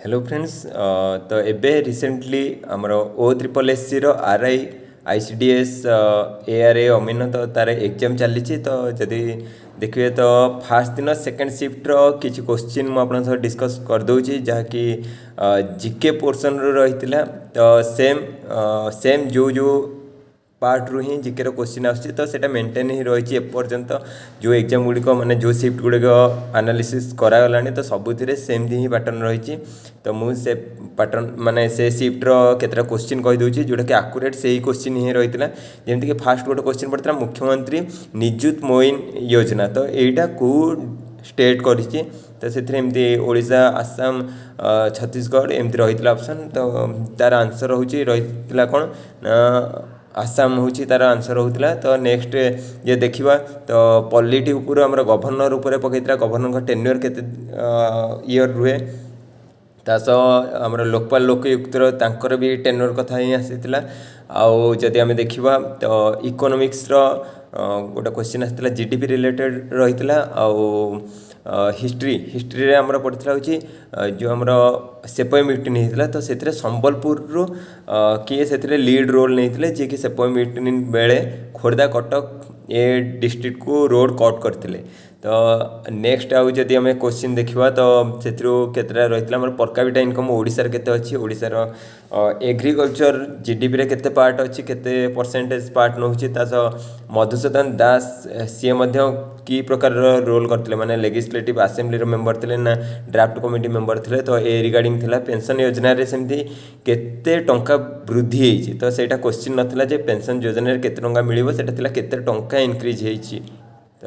Hello friends, ତ ଏବେ recently ଆମର ଓ ଟ୍ରିପଲ୍ ଏସ୍ ସିର R I, I C D S, A R A, ଅମିନ, ତ ତାର ଏକ୍ଜାମ୍ ଚାଲିଛି। ତ ଯଦି ଦେଖିବେ, ତ ଫାର୍ଷ୍ଟ ଦିନ ସେକେଣ୍ଡ ସିଫ୍ଟର କିଛି କୋଶ୍ଚିନ୍ ମୁଁ ଆପଣଙ୍କ ସହ ଡିସ୍କସ୍ କରିଦେଉଛି, ଯାହାକି ଜିକେ ପୋର୍ସନ୍ରୁ ରହିଥିଲା। ତ ସେମ୍ ସେମ୍ ଯେଉଁ ଯେଉଁ ପାର୍ଟରୁ ହିଁ ଜିକେର କୋଶ୍ଚିନ୍ ଆସୁଛି, ତ ସେଇଟା ମେଣ୍ଟେନ୍ ହିଁ ରହିଛି ଏପର୍ଯ୍ୟନ୍ତ। ଯେଉଁ ଏକ୍ଜାମ୍ ଗୁଡ଼ିକ, ମାନେ ଯେଉଁ ସିଫ୍ଟ ଗୁଡ଼ିକ ଆନାଲିସିସ୍ କରାଗଲାଣି, ତ ସବୁଥିରେ ସେମିତି ହିଁ ପାଟର୍ନ ରହିଛି। ତ ମୁଁ ସେ ପାଟର୍ନ, ମାନେ ସେ ସିଫ୍ଟର କେତେଟା କୋଶ୍ଚିନ୍ କହିଦେଉଛି, ଯେଉଁଟାକି ଆକୁରେଟ୍ ସେଇ କୋଶ୍ଚିନ୍ ହିଁ ରହିଥିଲା। ଯେମିତିକି ଫାର୍ଷ୍ଟ ଗୋଟେ କୋଶ୍ଚିନ୍ ପଡ଼ିଥିଲା, ମୁଖ୍ୟମନ୍ତ୍ରୀ ନିଯୁକ୍ତ ମୋଇନ ଯୋଜନା, ତ ଏଇଟା କେଉଁ ଷ୍ଟେଟ୍ କରିଛି? ତ ସେଥିରେ ଏମିତି ଓଡ଼ିଶା, ଆସାମ, ଛତିଶଗଡ଼ ଏମିତି ରହିଥିଲା ଅପସନ୍। ତ ତାର ଆନ୍ସର୍ ହେଉଛି ରହିଥିଲା କ'ଣ ନା ଆସାମ ହେଉଛି ତାର ଆନ୍ସର୍ ହେଉଥିଲା। ତ ନେକ୍ସଟ ଯେ ଦେଖିବା, ତ ପଲିଟି ଉପରୁ ଆମର ଗଭର୍ଣ୍ଣର ଉପରେ ପକାଇଥିଲା, ଗଭର୍ଣ୍ଣରଙ୍କ ଟେନ୍ୟୁଅର୍ କେତେ ଇୟର୍ ରୁହେ। ତା ସହ ଆମର ଲୋକପାଲ, ଲୋକାୟୁକ୍ତର ତାଙ୍କର ବି ଟେନ୍ୟୁଅର୍ କଥା ହିଁ ଆସିଥିଲା। ଆଉ ଯଦି ଆମେ ଦେଖିବା, ତ ଇକୋନୋମିକ୍ସର ଗୋଟେ କୋଶ୍ଚିନ୍ ଆସିଥିଲା, ଜିଡିପି ରିଲେଟେଡ଼୍ ରହିଥିଲା। ଆଉ ହିଷ୍ଟ୍ରିରେ ଆମର ପଡ଼ିଥିଲା ହେଉଛି ଯେଉଁ ଆମର ସେପୟ ମ୍ୟୁଟିନି ହେଇଥିଲା, ତ ସେଥିରେ ସମ୍ବଲପୁରରୁ କିଏ ସେଥିରେ ଲିଡ଼୍ ରୋଲ୍ ନେଇଥିଲେ, ଯିଏକି ସେପୟ ମ୍ୟୁଟିନି ବେଳେ ଖୋର୍ଦ୍ଧା, କଟକ ଏ ଡିଷ୍ଟ୍ରିକ୍ଟକୁ ରୋଡ଼ କଟ୍ କରିଥିଲେ। ତ ନେକ୍ସଟ ଆଉ ଯଦି ଆମେ କୋଶ୍ଚିନ୍ ଦେଖିବା, ତ ସେଥିରୁ କେତେଟା ରହିଥିଲା, ଆମର ପର୍ କ୍ୟାପିଟା ଇନକମ୍ ଓଡ଼ିଶାରେ କେତେ ଅଛି, ଓଡ଼ିଶାର ଏଗ୍ରିକଲଚର ଜିଡିପିରେ କେତେ ପାର୍ଟ ଅଛି, କେତେ ପରସେଣ୍ଟେଜ୍ ପାର୍ଟ ନେଉଛି। ତା ସହ ମଧୁସୂଦନ ଦାସ, ସିଏ ମଧ୍ୟ କି ପ୍ରକାରର ରୋଲ୍ କରିଥିଲେ, ମାନେ ଲେଜିସ୍ଲେଟିଭ୍ ଆସେମ୍ବଲିର ମେମ୍ବର ଥିଲେ ନା ଡ୍ରାଫ୍ଟ କମିଟି ମେମ୍ବର ଥିଲେ, ତ ଏ ରିଗାର୍ଡ଼ିଂ ଥିଲା। ପେନ୍ସନ୍ ଯୋଜନାରେ ସେମିତି କେତେ ଟଙ୍କା ବୃଦ୍ଧି ହେଇଛି, ତ ସେଇଟା କୋଶ୍ଚିନ୍ ନଥିଲା ଯେ ପେନ୍ସନ୍ ଯୋଜନାରେ କେତେ ଟଙ୍କା ମିଳିବ, ସେଇଟା ଥିଲା କେତେ ଟଙ୍କା ଇନକ୍ରିଜ୍ ହେଇଛି। ତ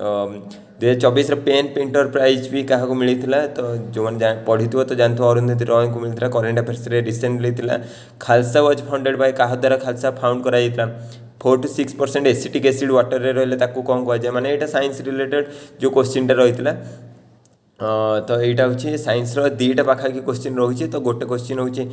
2024ର ପେନ୍ ପ୍ରିଣ୍ଟର ପ୍ରାଇଜ୍ ବି କାହାକୁ ମିଳିଥିଲା? ତ ଯେଉଁମାନେ ପଢ଼ିଥିବ ତ ଜାଣିଥିବ, ଅରୁନ୍ଧତୀ ରୟଙ୍କୁ ମିଳିଥିଲା। କରେଣ୍ଟ ଆଫେୟାର୍ସରେ ରିସେଣ୍ଟଲି ଥିଲା, ଖାଲସା ୱାଜ୍ ଫାଉଣ୍ଡେଡ଼ ବାଇ, କାହା ଦ୍ୱାରା ଖାଲସା ଫାଉଣ୍ଡ କରାଯାଇଥିଲା? 4 to 6% acetic acid ୱାଟରରେ ରହିଲେ ତାକୁ କ'ଣ କୁହାଯାଏ? ମାନେ ଏଇଟା ସାଇନ୍ସ ରିଲେଟେଡ଼ ଯେଉଁ କୋଶ୍ଚିନ୍ଟା ରହିଥିଲା। ତ ଏଇଟା ହେଉଛି ସାଇନ୍ସର ଦୁଇଟା ପାଖାପାଖି କୋଶ୍ଚିନ୍ ରହୁଛି। ତ ଗୋଟେ କୋଶ୍ଚିନ୍ ହେଉଛି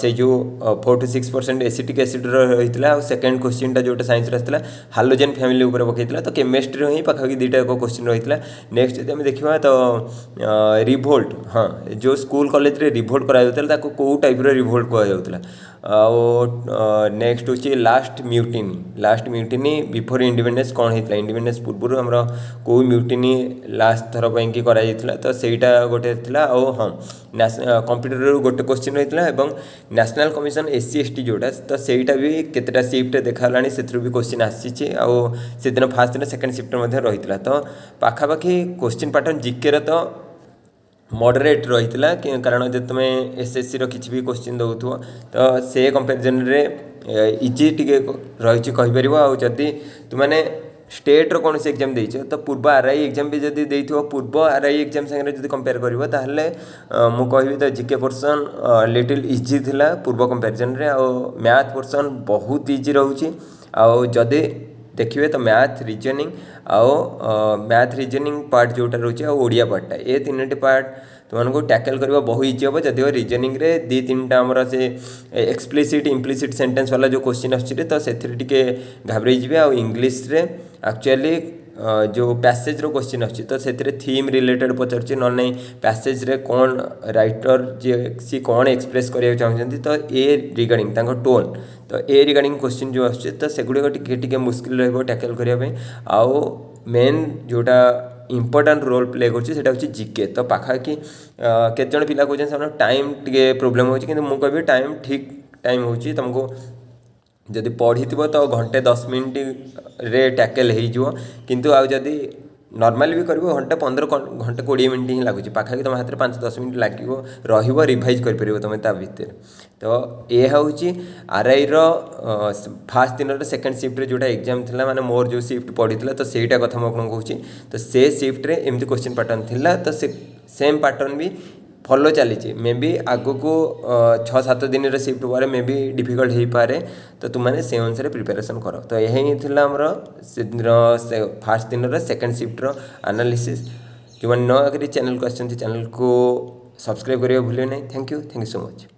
ସେଇ ଯେଉଁ 4 to 6% acetic ଏସିଡ଼୍ର ରହିଥିଲା। ଆଉ ସେକେଣ୍ଡ କୋଶ୍ଚିନ୍ଟା ଯେଉଁଟା ସାଇନ୍ସର ଆସିଥିଲା, ହାଲୋଜେନ୍ ଫ୍ୟାମିଲି ଉପରେ ପକାଇଥିଲା। ତ କେମିଷ୍ଟ୍ରିର ହିଁ ପାଖାପାଖି ଦୁଇଟା ଯାକ କୋଶ୍ଚିନ୍ ରହିଥିଲା। ନେକ୍ସଟ ଯଦି ଆମେ ଦେଖିବା, ତ ରିଭୋଲ୍ଟ, ହଁ, ଯେଉଁ ସ୍କୁଲ କଲେଜରେ ରିଭୋଲ୍ଟ କରାଯାଉଥିଲା, ତାକୁ କେଉଁ ଟାଇପ୍ର ରିଭୋଲ୍ଟ କୁହାଯାଉଥିଲା? ଆଉ ନେକ୍ସଟ ହେଉଛି last mutiny before independence କ'ଣ ହେଇଥିଲା? ଇଣ୍ଡିପେଣ୍ଡେନ୍ସ ପୂର୍ବରୁ ଆମର କେଉଁ ମ୍ୟୁଟିନି ଲାଷ୍ଟ ଥର ପାଇଁକି କରାଯାଇଥିଲା? ତ ସେଇଟା ଗୋଟେ ଥିଲା। ଆଉ ହଁ, କମ୍ପ୍ୟୁଟରରୁ ଗୋଟେ କୋଶ୍ଚିନ୍ ରହିଥିଲା ଏବଂ national commission S C, S T ଯେଉଁଟା, ତ ସେଇଟା ବି କେତେଟା ସିଫ୍ଟରେ ଦେଖାହେଲାଣି, ସେଥିରୁ ବି କୋଶ୍ଚିନ୍ ଆସିଛି। ଆଉ ସେଦିନ ଫାର୍ଷ୍ଟ ଦିନ ସେକେଣ୍ଡ ସିଫ୍ଟରେ ମଧ୍ୟ ରହିଥିଲା। ତ ପାଖାପାଖି କୋଶ୍ଚିନ୍ ପାଟର୍ନ ଜିକେର ତ ମଡରେଟ୍ ରହିଥିଲା, କାରଣ ଯଦି ତୁମେ ଏସ୍ଏସ୍ସିର କିଛି ବି କୋଶ୍ଚିନ୍ ଦେଉଥିବ, ତ ସେ କମ୍ପାରିଜନ୍ରେ ଇଜି ଟିକେ ରହିଛି କହିପାରିବ। ଆଉ ଯଦି ତୁମାନେ ଷ୍ଟେଟ୍ର କୌଣସି ଏକ୍ଜାମ୍ ଦେଇଛ, ତ ପୂର୍ବ ଆର୍ I exam ବି ଯଦି ଦେଇଥିବ, ପୂର୍ବ ଆର୍ I exam ସାଙ୍ଗରେ ଯଦି କମ୍ପେୟାର କରିବ, ତାହେଲେ ମୁଁ କହିବି ତ ଜିକେ ପୋର୍ସନ୍ ଲିଟିଲ୍ ଇଜି ଥିଲା ପୂର୍ବ କମ୍ପାରିଜନ୍ରେ। ଆଉ ମ୍ୟାଥ୍ ପୋର୍ସନ୍ ବହୁତ ଇଜି ରହୁଛି। ଆଉ ଯଦି ଦେଖିବେ, ତ ମ୍ୟାଥ୍ ରିଜନିଂ ଆଉ ମ୍ୟାଥ୍ ରିଜନିଂ ପାର୍ଟ ଯେଉଁଟା ରହୁଛି ଆଉ ଓଡ଼ିଆ ପାର୍ଟଟା, ଏ ତିନୋଟି ପାର୍ଟ ତୁମମାନଙ୍କୁ ଟ୍ୟାକେଲ୍ କରିବା ବହୁ ଇଜି ହେବ। ଯଦିଓ ରିଜନିଂରେ ଦୁଇ ତିନିଟା ଆମର ସେ ଏକ୍ସପ୍ଲିସିଟ୍ ଇମ୍ପ୍ଲିସିଟ୍ ସେଣ୍ଟେନ୍ସ ବାଲା ଯେଉଁ କୋଶ୍ଚିନ୍ ଆସୁଛି, ତ ସେଥିରେ ଟିକେ ଘାବରେଇ ଯିବେ। ଆଉ ଇଂଲିଶରେ ଆକ୍ଚୁଆଲି ଯେଉଁ ପ୍ୟାସେଜ୍ର କୋଶ୍ଚିନ୍ ଆସୁଛି, ତ ସେଥିରେ ଥିମ୍ ରିଲେଟେଡ଼୍ ପଚାରୁଛି, ନହେଲେ ନାହିଁ ପ୍ୟାସେଜ୍ରେ କ'ଣ ରାଇଟର୍ ଯିଏ ସିଏ କ'ଣ ଏକ୍ସପ୍ରେସ୍ କରିବାକୁ ଚାହୁଁଛନ୍ତି, ତ ଏ ରିଗାର୍ଡ଼ିଂ ତାଙ୍କ ଟୋନ୍, ତ ଏ ରିଗାର୍ଡ଼ିଂ କୋଶ୍ଚିନ୍ ଯେଉଁ ଆସୁଛି, ତ ସେଗୁଡ଼ିକ ଟିକେ ଟିକେ ମୁସ୍କିଲ ରହିବ ଟ୍ୟାକେଲ୍ କରିବା ପାଇଁ। ଆଉ ମେନ୍ ଯେଉଁଟା ଇମ୍ପୋର୍ଟାଣ୍ଟ ରୋଲ୍ ପ୍ଲେ କରୁଛି, ସେଇଟା ହେଉଛି ଜିକେ। ତ ପାଖାପାଖି କେତେଜଣ ପିଲା କହୁଛନ୍ତି ସେମାନଙ୍କ ଟାଇମ୍ ଟିକେ ପ୍ରୋବ୍ଲେମ୍ ହେଉଛି, କିନ୍ତୁ ମୁଁ କହିବି ଟାଇମ୍ ଠିକ୍ ଟାଇମ୍ ହେଉଛି। ତୁମକୁ ଯଦି ପଢ଼ିଥିବ, ତ ଘଣ୍ଟେ 10 ମିନିଟ୍ରେ ଟ୍ୟାକେଲ୍ ହେଇଯିବ। କିନ୍ତୁ ଆଉ ଯଦି ନର୍ମାଲି ବି କରିବ, ଘଣ୍ଟେ 15, ଘଣ୍ଟେ 20 ମିନିଟ୍ ହିଁ ଲାଗୁଛି। ପାଖାପାଖି ତୁମ ହାତରେ 5-10 ମିନିଟ୍ ଲାଗିବ, ରହିବ, ରିଭାଇଜ୍ କରିପାରିବ ତୁମେ ତା ଭିତରେ। ତ ଏହା ହେଉଛି ଆର୍ଆଇର ଫାର୍ଷ୍ଟ ଦିନର ସେକେଣ୍ଡ ସିଫ୍ଟରେ ଯେଉଁଟା ଏକ୍ଜାମ୍ ଥିଲା, ମାନେ ମୋର ଯେଉଁ ସିଫ୍ଟ ପଡ଼ିଥିଲା, ତ ସେଇଟା କଥା ମୁଁ ଆପଣଙ୍କୁ କହୁଛି। ତ ସେ ସିଫ୍ଟରେ ଏମିତି କୋଶ୍ଚିନ୍ ପାଟର୍ନ ଥିଲା, ତ ସେ ସେମ୍ ପାଟର୍ନ ବି ଫଲୋ ଚାଲିଛି। ମେ ବି ଆଗକୁ 6-7 ଦିନର ସିଫ୍ଟ ପରେ ମେ ବି ଡିଫିକଲ୍ଟ ହେଇପାରେ। ତ ତୁମମାନେ ସେ ଅନୁସାରେ ପ୍ରିପାରେସନ୍ କର। ତ ଏହା ହିଁ ଥିଲା ଆମର ସେଦିନ ସେ ଫାର୍ଷ୍ଟ ଦିନର ସେକେଣ୍ଡ ସିଫ୍ଟର ଆନାଲିସିସ୍। ଯେଉଁମାନେ ନୂଆ କରି ଚ୍ୟାନେଲକୁ ଆସିଛନ୍ତି, ଚ୍ୟାନେଲକୁ ସବସ୍କ୍ରାଇବ୍ କରିବା ଭୁଲିବେ ନାହିଁ। Thank you, thank you so much.